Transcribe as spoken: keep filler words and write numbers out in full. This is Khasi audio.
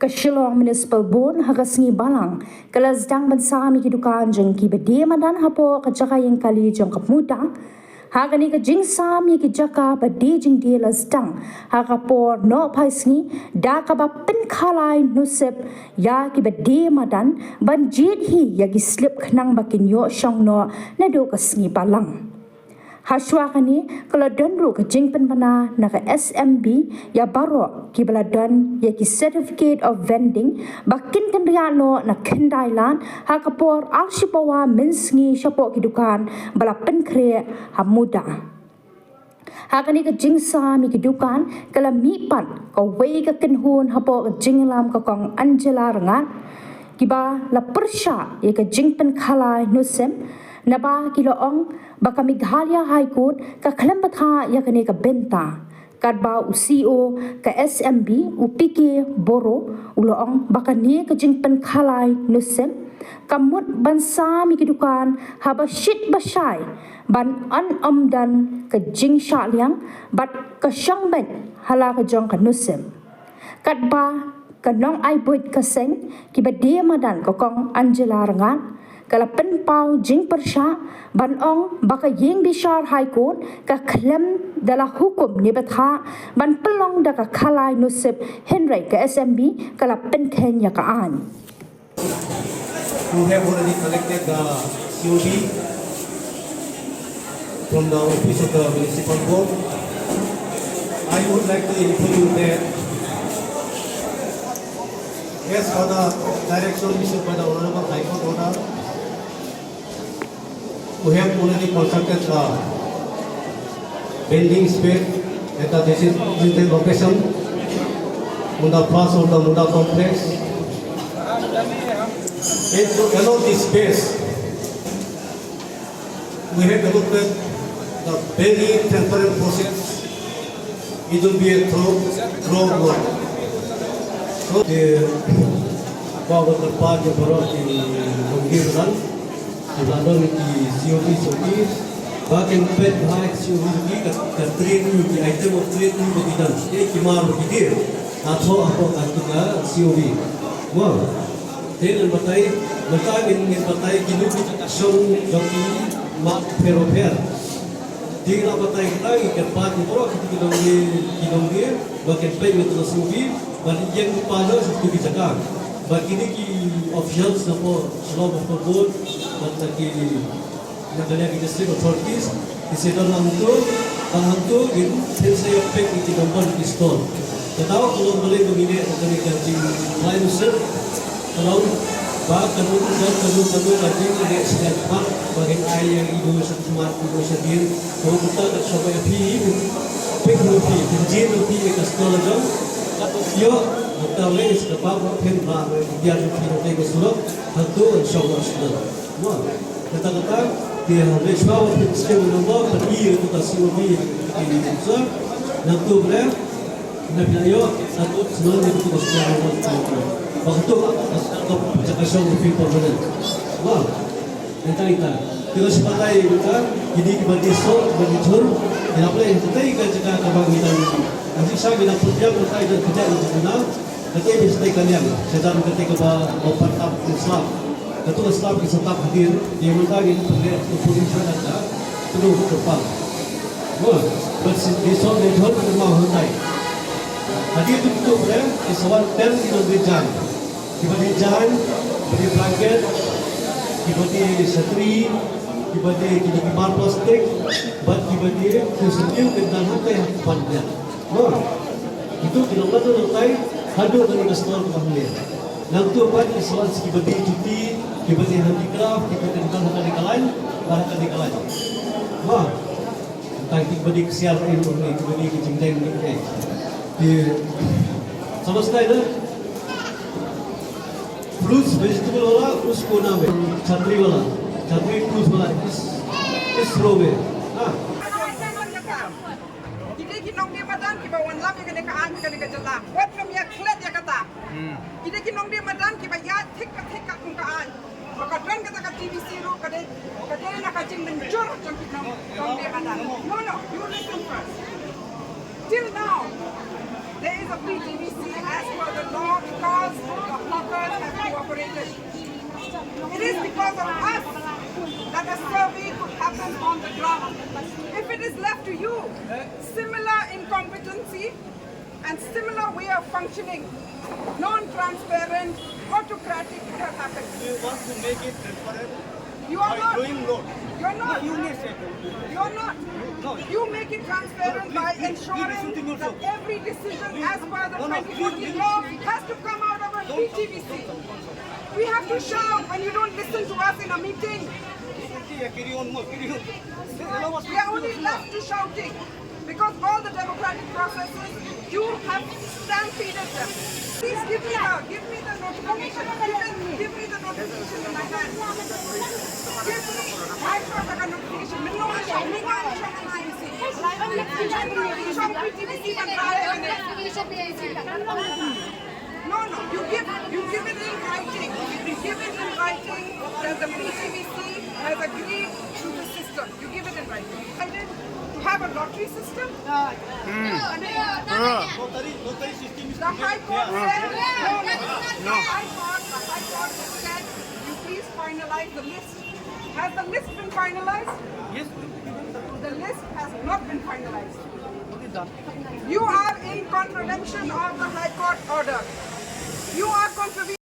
Ka Shillong Municipal Board ha ka sngi Balang ka la sdang ban sam ïa ki dukan jong ki ba die madan hapoh ka jaka ïeng kali jong ka MUDA. Ha kane ka jingsam ïa ki jaka ba die jingdie la sdang ha ka por nohphai sngi da kaba pynkhalai nusip ïa ki ba die madan ban jied hi ïa ki slip khnang ba kin ïoh shong noh naduh ka sngi Balang. Hashwa kane ka la don ruh ka jingpynbna na ka S M B ïa baroh ki ba la don ïa ki certificate of vending ba kin kynriah noh na khyndai lad ha ka por ar shi pawa mynsngi shapoh ki dukan ba la pynkhreh ha MUDA. Ha kane ka jingsam ïa ki dukan ka la mih pat kawei ka kynhun hapoh ka jingïalam ka Kong Angela Rngat, kiba la pyrshah ïa ka jingpynkhalai nusip, naba ki la ong ba ka Meghalaya High Court ka khlem bthah ïa kane ka bynta. Katba u C E O ka S M B, u P K Boro, u la ong ba kane ka jingpynkhalai nusip ka mut ban sam ïa ki dukan haba shit ba shai ban ym don ka jingshah liang bad ka shong beit ha la ka jong ka nusip. Katba ka nongai buit ka seng ki ba die madan ka Kong Angela Rngat ka la pynpaw jingpyrshah ban ong ba ka ïing bishar High Court ka khlem da la hukum ne bthah ban pynlong da ka khalai nusip, hynrei ka S M B ka la pynkheiñ ïa ka aiñ. Who have already collected the C O B from the office of the municipal board. I would like to inform you that as per the direction issued by the Honorable High Court order, we have already constructed the vending space at the designated location on the first of the MUDA complex. And to allot this space, we have adopted the very transparent process. It will be a through, through work. So, the power of the party of the Lord in Longding Land. Ki la don ki C O V, C O V ba kin peit bha ki C O V ki, ka, ka trade ki, ki item of trade ki ba ki don, ki, ki mar ba ki dei. Ka thoh hapoh ka, ka C O V. Wow. Te ngan batai, mynta ngin, ngin batai kino ki shong jong ki mat pher bapher. Te ngan batai kita ki kyrpad ki baroh kita ki nongdie, ki nongdie ba kin peit ïa ka C O V. Bad ïeng lypa noh sha kito ki jaka. Bad kine ki officials na pdeng Shillong Municipal Board bad na ki, na ka liang ki district authorities, ki sa don hangto, bad hangto ngin sa ïa pick ïa ki number ki stall. Kata ka long balei ba ngi leh kane ka jingkhlaiñ nusip. Ka long ba kano kano kano kano ka jingleh sngewthuh ba ngin ai ïa i Dong Sha Khmat, i Dong Sha Dieng. Kaba mynta ka shong ïa phi, peit ïa phi, pynjin ïa phi ïa ka stall jong. Ïoh, mynta leh sngewbha ba phin ba ïa phi ïa ka surok, hato shong ïa stall. Mo, kata kata, te ha leh shwa ba phin stem ïa ka mo, peit ïa ka C O V ïa ka, ïa ka, ïa ka, na tu bre. Na phi la ïoh, hato sngewbha ïa phi ka stall. Ba hato ka, ka, ka shong ïa phi permanent. Mo. Nangta nangta. Te nga shu batai nangta, kine kiba die soh, kiba die jhur, ki la pynlong katei ka jaka kaba ngi dang, ngi shisha ngi dang pynbiang nangta, ngi dang pynbiang nangta. Katei ba shatei ka liang, shajan katei kaba, ba pat tap ki slap. Kato ka slap ki sa tap hadien, te nangta ngi pynlong, to pynlong shajan nangta, to do to pal. Mo, bad die soh die jhur ki ma nangtai. Hadien to to pynlong, ki sa wan ter ki nang die jan. Kiba die jaiñ, kiba die blanket, kiba die shatri, kiba die kine ki mar plastik, bad kiba die ki shatri, ki dang hangtai ha ki pan biang. Mo. Kito ki long lada nangtai, haduh kane ka stall kaba hangne. Nangtu pat ki sa wan sa kiba die juti, kiba die handicraft, kiba die dang ha kane ka lain, bad ha kane ka lain. Mo. Tang ki badi ksiar in, ki badi ki jingdeng ni, eh. Ki sama stai na. Fruits, vegetable wala, usko naam hai. Chhatri wala. Chhatri fruits wala, is, is row mein. Ha. Kine ki nongdie madan kiba wan lap ïa kane ka aiñ, kane ka jylla. Wat nym ïa klet ïa kata. Kine ki nongdie madan kiba ïaid thik ka thik katkum ka aiñ. Ba ka don kata ka T V C ruh ka dei, ka dei na ka jingmynjur jong ki nong, nongdie madan. No, no, you listen first. Till now, There is a P T V C as per the law because the hawkers have cooperated. It is because of us that a survey could happen on the ground. If it is left to you, similar incompetency and similar way of functioning, non-transparent, autocratic, it has happened. You want to make it transparent You are by not. doing law. You're not. You may say that. You're not. No. You make it transparent No, by please, please, ensuring please, that please. Every decision as per the No, no, twenty fourteen please, law has to come out of a P T V C. We have to shout when you don't listen to us in a meeting. Yeah, carry on, no, carry on. Allow us We are only left to shouting because all the democratic processes, you have stampeded them. Please give me the, give me the notification. Give me, give me the notification in my hand. Give me, I got a notification. Minno, minno, minno, P T V C ban rah ne. No, no, you give, you give it in writing. You give it in writing that the P T V C has agreed to the system. You give it in writing. I did to have a lottery system. Lottery, lottery system is The High Court Yeah. said, no, no, no. The High Court, the High Court said, you please finalize the list. Has the list been finalized? Yes, The list has not been finalized. what is that? You are in contravention of the High Court order. You are contravening